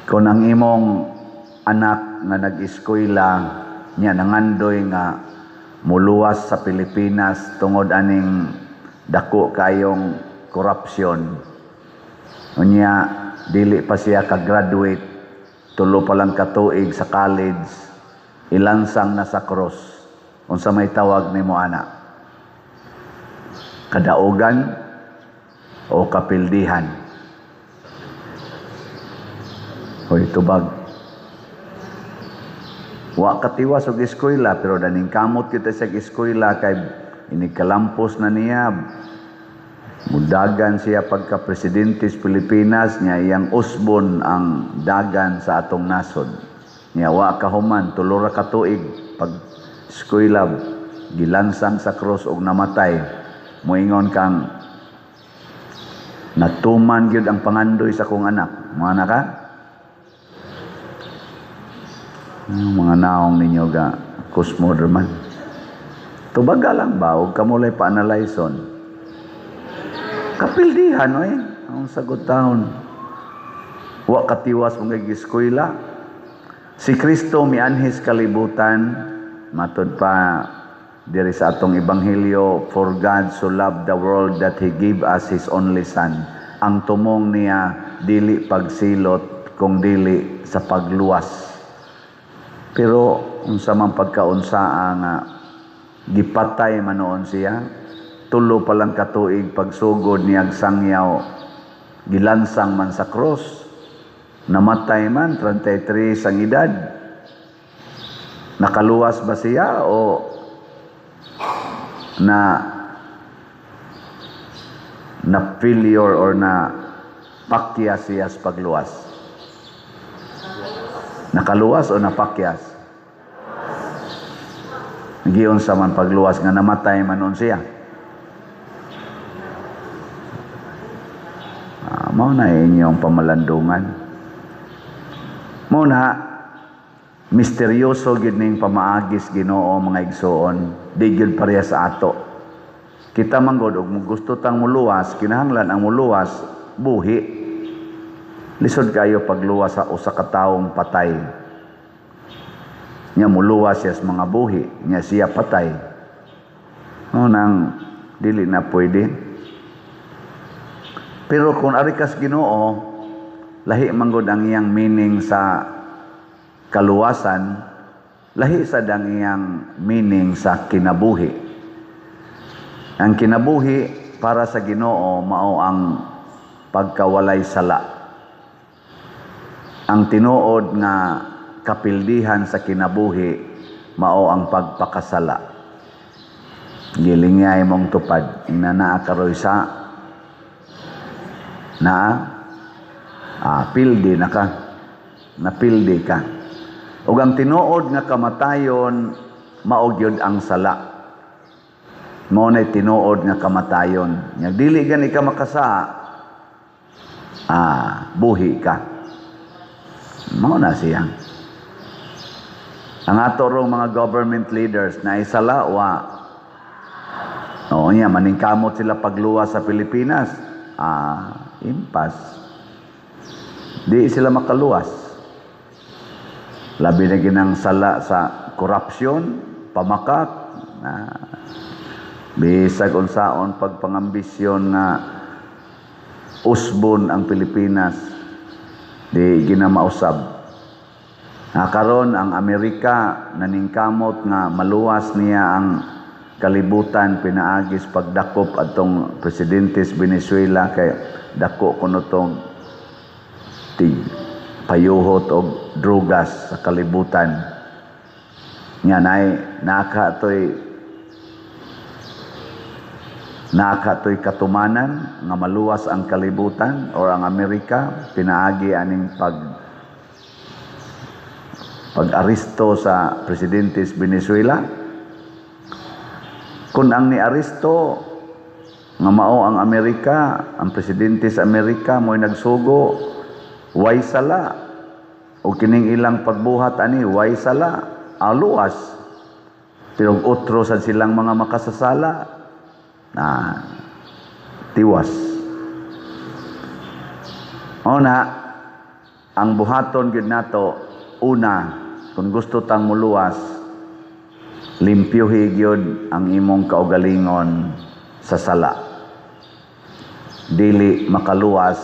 Kung ang imong anak nga nag-eskwela niya nangandoy nga muluwas sa Pilipinas tungod aning dako kayong korupsyon, unya dili pa siya ka-graduate, 3 pa lang katuig sa college, ilansang na sa cross, unsa may tawag nimo ana? Kadaugan o kapildihan? Hoy, tubag. Wa katiwas og eskwela, pero daning kamot kita sa eskwela kay inikalampos na niya. Mudagan siya pagka presidente sa Pilipinas niya, iyang usbon ang dagan sa atong nasod. Niya wa kahuman, 3 ra ka tuig pag eskwela, gilansang sa cross og namatay. Moingon kang natuman gyud ang pangandoy sa akong anak. Mga anak ka? Ang mga naong ninyo ga kusmoderman. Tubaga lang ba og kamulay pa-analyson? Kapildihan oy ang sagot taon. Wa katiwas mga eskwela. Si Kristo mianhis kalibutan, matud pa diri sa atong ebanghelyo, "For God so loved the world that He gave us His only Son." Ang tumong niya dili pagsilot kung dili sa pagluwas. Pero unsa man pagkaunsaa nga gipatay man noon siya, 3 pa lang katuig pagsugod niyag sangyaw, gilansang man sa cross, namatay man, 33 ang edad. Nakaluwas ba siya o na failure or na pakya siya sa pagluwas? Nakaluwas o napakyas? Giyon sa man pagluwas nga namatay man nun siya. Mao na inyong pamalandungan. Mao na misteryoso gyud ning pamaagis Ginoo, mga igsoon, di gyud pareha sa ato. Kita man gud og gusto tang muluwas, kinahanglan ang muluwas buhi. Lisod kayo pagluwas sa usa ka taong patay. Nya muluwas siya sa mga buhi, nya siya patay. No, nang dili na pwede. Pero kung ari kas Ginoo, lahi man gud ang iyang meaning sa kaluwasan, lahi sad ang iyang meaning sa kinabuhi. Ang kinabuhi para sa Ginoo mao ang pagkawalay sala. Ang tinuod nga kapildihan sa kinabuhi mao ang pagpakasala. Gilingay mong tupad, ingna naa karoy sa naa, pildi na ka, napildi ka. Ug ang tinuod nga kamatayon mao gyud ang sala. Mao nay tinuod nga kamatayon. Nya dili gani ka makasa, buhi ka. Mao na siya. Ang ato rong mga government leaders na isala wa. Oo niya, maningkamot sila pagluwas sa Pilipinas. Impas. Di sila makaluwas. Labi na ginang sala sa korupsyon, pamakak, na bisag unsaon pagpangambisyon nga usbon ang Pilipinas, di ginamausab. Nga karon ang Amerika naningkamot nga maluwas niya ang kalibutan pinaagis pagdakop atong presidente sa Venezuela kay dako kuno tong tig payuhot og drugas sa kalibutan. Nya nay naka toy katumanan nga maluwas ang kalibutan or ang Amerika pinaagi aning pag-aresto sa presidente sa Venezuela. Kung ang ni-aresto nga mao ang Amerika, ang presidente sa Amerika mo'y nagsugo, way sala. O kining ilang pagbuhat ani, way sala, aluwas. Pero otro sad silang mga makasasala na tiwas. O na, Ang buhaton gyud nato una kung gusto tang muluwas, limpyuhi gyud ang imong kaugalingon sa sala. Dili makaluwas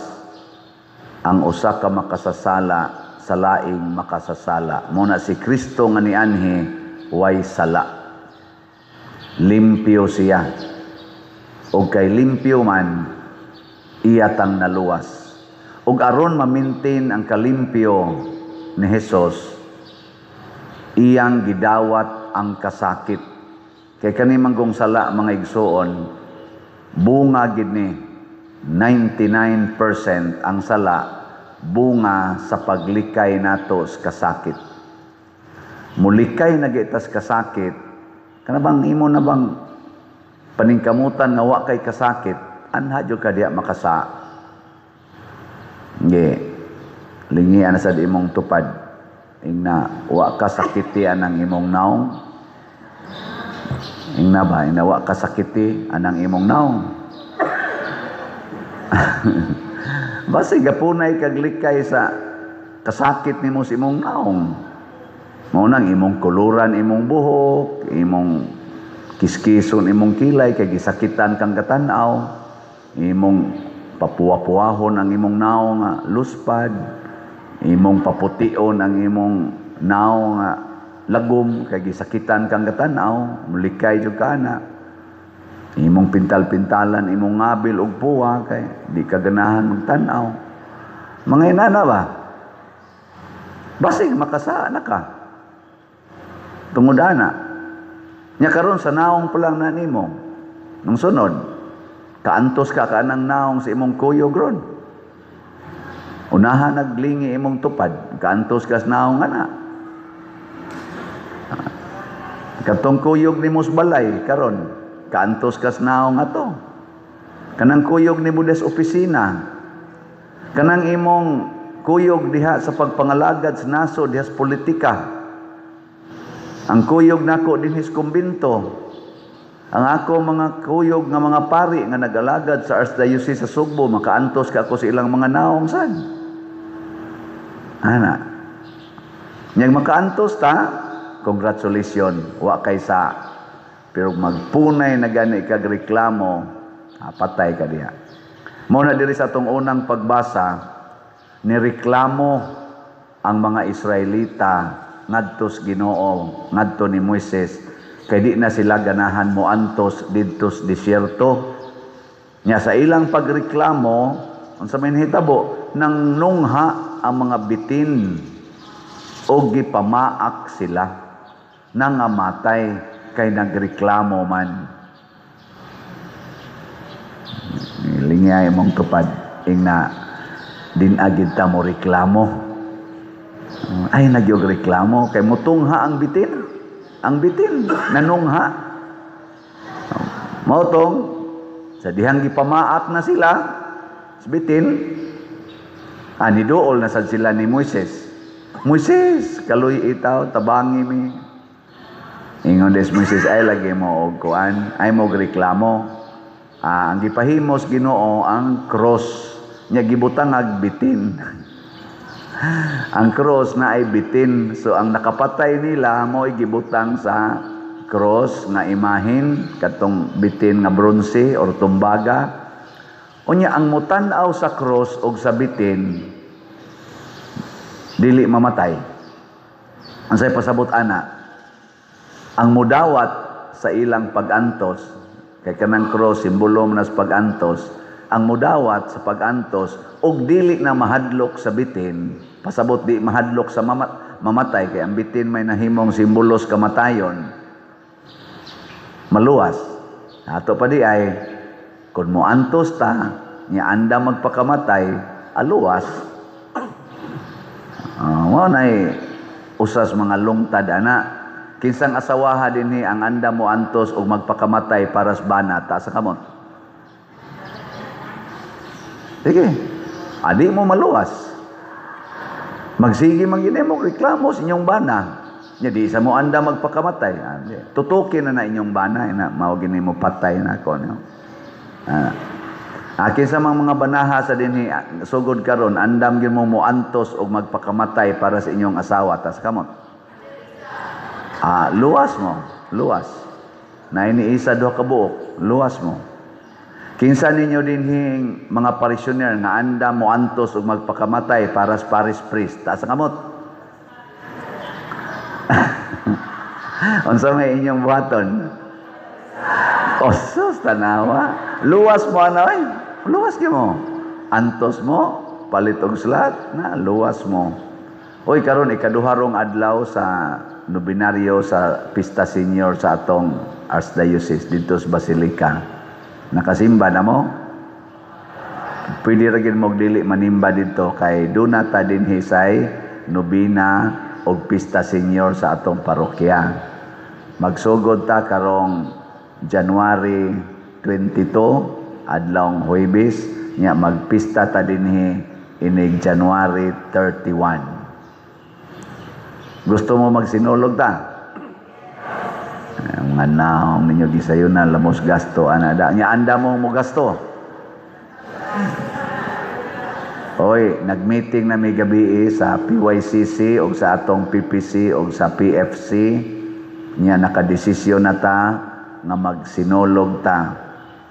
ang usa ka makasasala sa laing makasasala. Mao na si Kristo nga nianhi way sala. Limpyo siya. Og kay limpyo man, iya tang naluwas. Ug aron ma-maintain ang kalimpyo ni Hesus, iyang gidawat ang kasakit. Kay kani manggong sala, mga igsuon, bunga gid ni 99% ang sala, bunga sa paglikay nato sa kasakit. Mulikay na gitas kasakit, kana bang imo na bang paningkamutan nga wa kay kasakit, anha jud ka diha makasa. Nge, lingian na sad imong tupad. Ingna, wa ka sakiti anang imong naong. Ingna ba, ingna wa ka sakiti anang imong naong. Basi gapunay kag likay sa kasakit nimo sa imong naong. Mao nang imong kuluran imong buhok, imong kiskison imong kilay kay gisakitan kang katan-aw, imong papuwa-puwahon ang imong naong nga luspad, imong papution ang imong naong nga lagom kay gisakitan kang katan-aw, mulikay jud ka na. Imong pintal-pintalan imong ngabil og puwa kay di ka ganahan magtan-aw. Mga inana ba? Basig makasala na ka. Tungod ana. Nya karon sa naong pa lang na nimo. Nung sunod, kaantos ka kanang naong sa imong kuyog ron. Unahan naglingi imong tupad, kaantos ka sa naong ana. Katong kuyog nimo sa balay karon, kaantos ka sa naong ato. Kanang kuyog nimo des opisina. Kanang imong kuyog diha sa pagpangalagad sa nasod diha sa politika. Ang kuyog nako dinhi sa kumbinto. Ang ako mga kuyog nga mga pari nga nag-alagad sa Archdiocese sa Sugbo, makaantos ka ako sa ilang mga naong sad. Ana. Nyag makaantos ta, congratulations, wa kay sa. Pero magpunay na gani kag reklamo, patay ka diha. Mao na diri sa atong unang pagbasa, nireklamo ang mga Israelita ngadto sa Ginoo, ngadto ni Moises, kay di na sila ganahan moantos didto sa disyerto. Nya sa ilang pagreklamo, unsa may nahitabo, nang nungha ang mga bitin o gipamaak sila, nangamatay kay nagreklamo man. Lingay mong tupad, ingna din agid ta mo reklamo. Ay nagyog reklamo kay mutungha ang bitin. Ang bitin nanungha. Mao tong sa dihang gipamaak na sila sa bitin, ani duol na sad sila ni Moises. Moises, kaluy itaw, tabangi mi. Ingon des Moises, ay lagi mo og kuan, ay mo reklamo. Ang gipahimos Ginoo ang cross nya gibutang ag bitin. Ang cross na ay bitin, so ang nakapatay nila mo'y gibutang sa cross nga imahin katong bitin nga bronze or tumbaga. Unya ang mutan-aw sa cross og sa bitin dili mamatay. Ang say pasabot ana, ang mudawat sa ilang pag-antos, kay kanang cross simbolo man sa pag-antos, ang mudawat sa pag-antos og dili na mahadlok sa bitin, pasabot di mahadlok sa mamatay kay ang bitin may nahimong simbolo sa kamatayon, maluwas. Ato pa di ay kung moantos ta nya anda magpakamatay, aluwas. Mao nay usas mga lungtad ana. Kinsang asawaha dinhi ang anda mo antos og magpakamatay para sa bana, taas sa kamot. Sige, adi mo maluwas. Magsige man gini mo reklamo sa inyong bana. Nya di sa mo anda magpakamatay. Adi. Tutukin na na inyong bana, ina mao gini mo patay na ako no. Kinsa mang mga banaha sa dinhi sugod karon andam gyud mo moantos og magpakamatay para sa inyong asawa, taas kamot. Luwas mo, luwas. Na ini isa duha ka buok, luwas mo. Kinsa ninyo dinhing mga parishioner nga andam moantos og magpakamatay para sa parish priest, taas ang kamot. Unsa may inyong buhaton? Osos, tanawa. Luwas mo ana oy. Luwas gyud mo. Antos mo, palit og slot, na luwas mo. Oy, karon ikaduha rong adlaw sa nobinaryo sa Pista Senior sa atong Archdiocese didto sa Basilica. Nakasimba na mo? Pwede ra gyud mo dili manimba didto kay duna ta dinhi say nobina og Pista Senior sa atong parokya. Magsugod ta karong January 22, adlawng Huwebes, nya magpista ta dinhi inig January 31. Gusto mo magsinulog ta? Ay, mga naong ninyo gisayo na lamos gasto ana da. Nya anda mo mo gasto. Oy, nag-meeting na mi gabi sa PYCC og sa atong PPC og sa PFC. Nya nakadesisyon na ta nga magsinulog ta.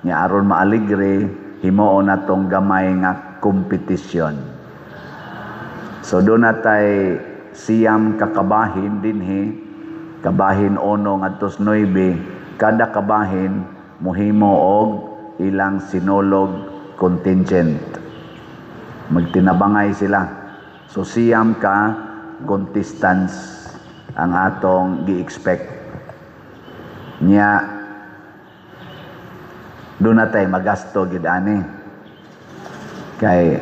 Nya aron maaligre, himuon natong gamay nga kompetisyon. So doon na tay 9 ka kabahin dinhi, kabahin 1 ngadto sa 9, kada kabahin mohimo og ilang sinulog contingent. Magtinabangay sila. So 9 ka contestants ang atong gi-expect. Nya doon na tay magasto gid ani. Kay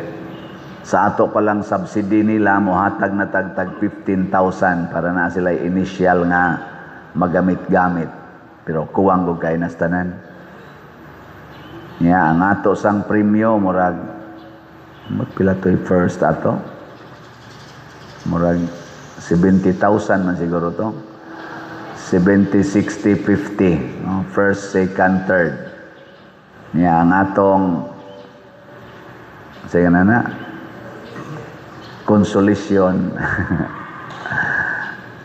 sa ato pa lang subsidy nila mohatag na tagtag 15,000 para na sila initial nga magamit-gamit. Pero kuwang gud kay nastanan. Nya ang ato sang premyo murag magpila to'y first ato? Murag 70,000 man siguro to. 70, 60, 50. No? First, second, third. Nya ang atong sige na na consolation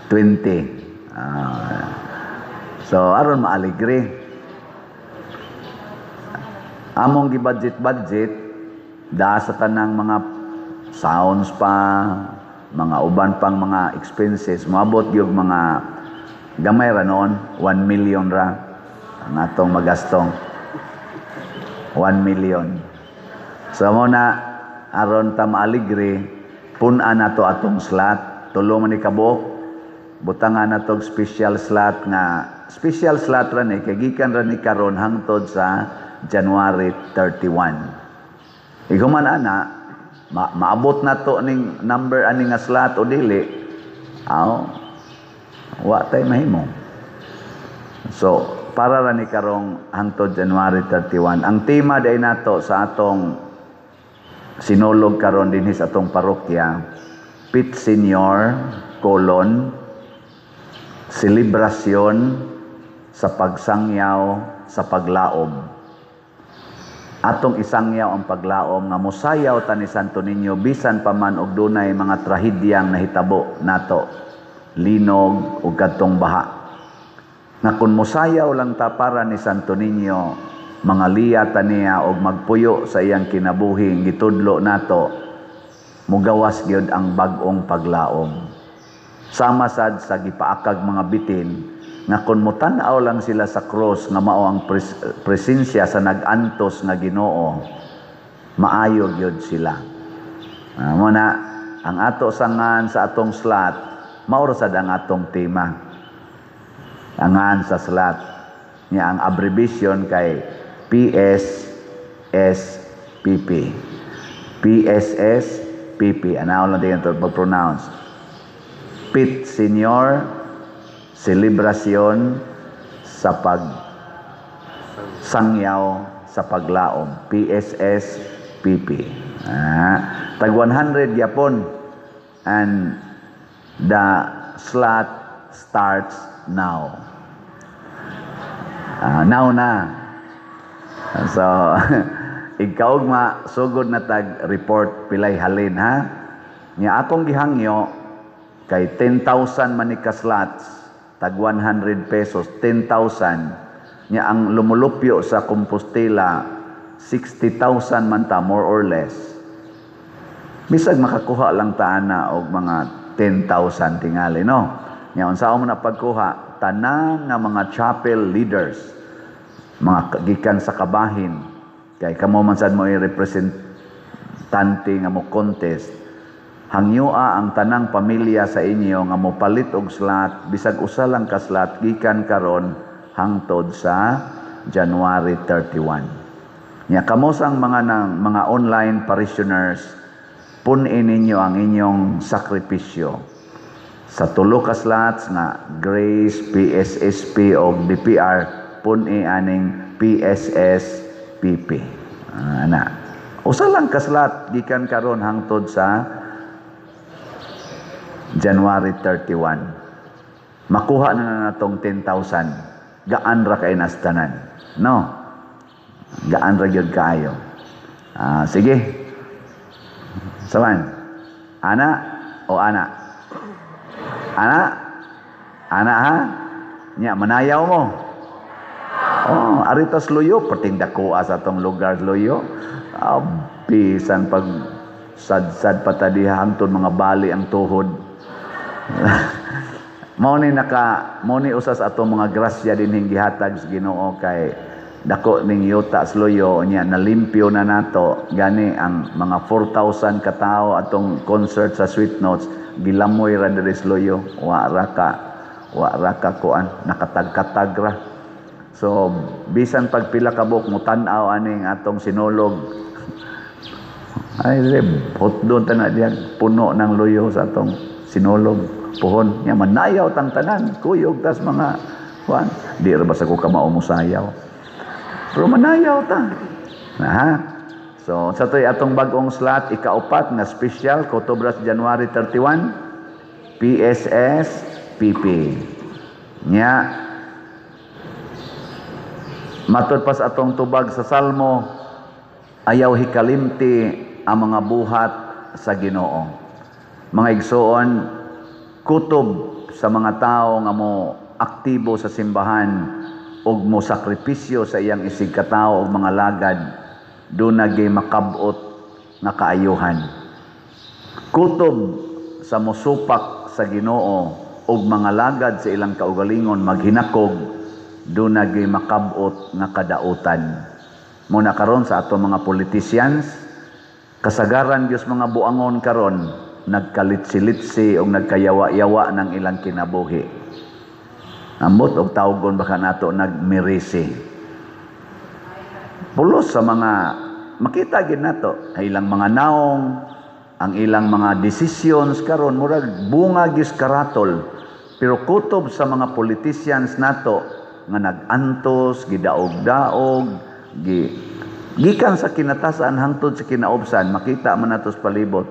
20. So aron maaligre among gi-budget-budget da sa tanang mga sounds pa, mga uban pang mga expenses, moabot gyud mga gamay ra noon, 1 million ra ang atong magastong. 1 million. So mo na aron ta maaligre, pun-an nato atong slot, tulo man ni kabuok, butangan nato og special slot nga special slot ra ni kay gikan ra ni karon hangtod sa January 31. Iguman ana, maabot na to ning number ani nga slot o dili, aw, wa tay mahimo. So, para ra ni karong hangtod January 31. Ang tema day nato sa atong sinulog karon dinhi sa atong parokya, Pit Senior colon selebrasyon sa pagsangyaw sa paglaom. Atong isangyaw ang paglaom nga mosayaw ta ni Santo Niño bisan pa man og dunay mga trahedyang nahitabo nato, linog ug kadtong baha. Nga kun mosayaw lang ta para ni Santo Niño, mga liya ta niya og magpuyo sa iyang kinabuhi gitudlo nato, mugawas gyud ang bag-ong paglaom. Sama sad sa gipaakag mga bitin nga kun motan-aw lang sila sa cross nga mao ang presensya sa nag-antos nga Ginoo, maayo gyud sila. Mo na ang ato sangan sa atong slot, mao ra sad ang atong tema. Angan sa slot niya ang abbreviation kay PSSPP. PSSPP. Ano lang din ito pag-pronounce? Pit Senior Celebration sa pagsangyaw sa paglaom. PSSPP. Tag 100 yapon and the slot starts now. Now na. So, Igkaugma, sugod na tag report pilay halin, ha. Nya akong gihangyo kay 10,000 man ni ka slots, tag 100 pesos, 10,000. Nya ang lumulupyo sa Compostela, 60,000 man ta, more or less. Bisag makakuha lang ta ana og mga 10,000 tingali, no? Nya unsaon mo na pagkuha? Tanan nga mga chapel leaders, mga gikan sa kabahin, kay kamo man sad mo representante nga mo contest, hangyoa ang tanang pamilya sa inyo nga mo palit og slot, bisag usa lang ka slot, gikan karon hangtod sa January 31. Nya kamo sang mga nang mga online parishioners, pun-i ninyo ang inyong sakripisyo sa tulo ka slots nga Grace, PSSP o DPR, pun-i aning PSSPP. Ana. Usa lang ka slot gikan karon hangtod sa January 31. Makuha na na natong 10,000. Gaan ra kay nas tanan. No? Gaan ra gyud kaayo. Sige. Saman. Ana o ana? Ana? Ana, ha? Nya manayaw mo. Oh, aritas luyo, perting dakoa sa atong lugar luyo. Bisan pag sad-sad pa ta diha hangtod mga bali ang tuhod. Mao ni usas atong mga grasya dinhing gihatag sa Ginoo kay dako ning yuta sa luyo, nya nalimpyo na nato. Gani ang mga 4,000 ka tawo atong concert sa Sweet Notes, gilamoy ra diri sa luyo, wa ra ka kuan, nakatagkatag ra. So bisan pag pila ka buok mo tan-aw aning atong sinulog, ay hotdon ta na diyan, puno ng luyo sa atong sinulog puhon. Nya manayaw tang tanan, kuyog tas mga kuan, di ra ba sa ko kamao mo sayaw, pero manayaw ta na, ha. So sa to'y atong bag-ong slot, ikaupat nga special, kutobras January 31, PSS PP. Nya matud pas atong tubag sa Salmo, ayaw hikalimti ang mga buhat sa Ginoo. Mga igsoon, kutob sa mga tao nga mo aktibo sa simbahan ug mo sakripisyo sa iyang isig katao ug mga lagad, duna gyud makab-ot nga kaayuhan. Kutob sa mosupak sa Ginoo ug mga lagad sa ilang kaugalingon maghinakog, duna gyud makab-ot nga kadautan. Muna karon sa ato mga politicians, kasagaran Dios mga buangon karon, nagkalitsi-litsi o nagkayawa-yawa ng ilang kinabuhi. Ambot og tawgon baka nato nagmirisi. Pulos sa mga makita gid nato ang ilang mga naong, ang ilang mga decisions karon murag bunga gyud karatol. Pero kutob sa mga politicians nato nga nag-antos, gidaog-daog, gikan sa kinatasan hangtod sa kinaobsan, makita man nato sa palibot,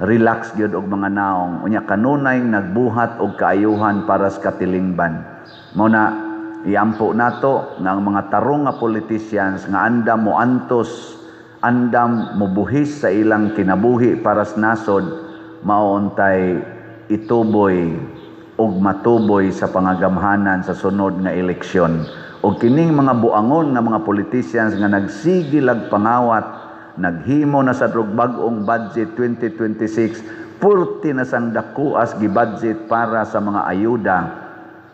relax gyud og mga naong, unya kanunay nagbuhat og kaayuhan para sa katilingban. Mao na iampo nato nga ang mga tarong nga politicians nga andam mo antos, andam mobuhis sa ilang kinabuhi para sa nasod, mao untay ituboy ug matuboy sa pangagamhanan sa sunod nga eleksyon. Og kining mga buangon nga mga politicians nga nagsigilag pangawat, naghimo na sa drug bag-ong budget 2026, purti na sang dakuas gi-budget para sa mga ayuda,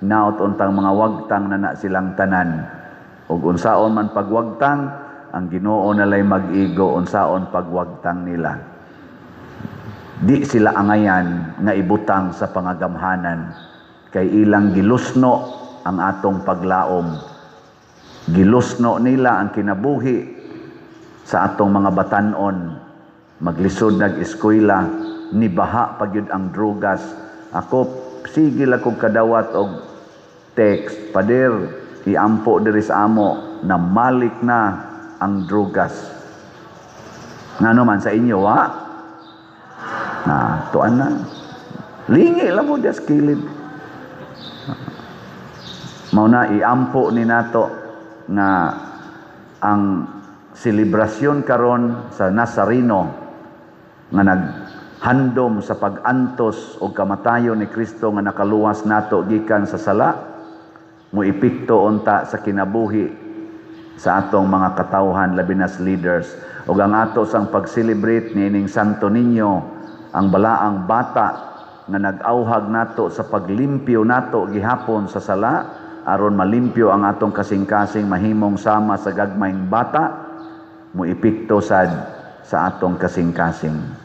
naot untang mga wagtang na na silang tanan. Ug unsaon man pagwagtang, ang Ginoo nalay mag-igo unsaon pagwagtang nila. Di sila angayan nga ibutang sa pangagamhanan kay ilang gilusno ang atong paglaom. Gilusno nila ang kinabuhi sa atong mga batanon. Maglisod nag-eskwela, nibaha pa gyud ang drugas. Ako sige lang kog kadawat og text, "Pader, iampo diri sa amo na malik na ang drugas." Ngano man sa inyo, wa? Na, tuan na. Lingi lang mo dias kilid. Mao na iampo ni nato nga ang selebrasyon karon sa Nazareno nga naghandom sa pag-antos o kamatayon ni Kristo nga nakaluwas nato gikan sa sala, mo epekto unta sa kinabuhi sa atong mga katawhan, labi na sa leaders. Ug ang ato sang pag-celebrate niining Santo Niño, ang balaang bata nga nag-awhag nato sa paglimpyo nato gihapon sa sala, aron malimpyo ang atong kasing-kasing, mahimong sama sa gagmayng bata, mo epekto sad sa atong kasing-kasing.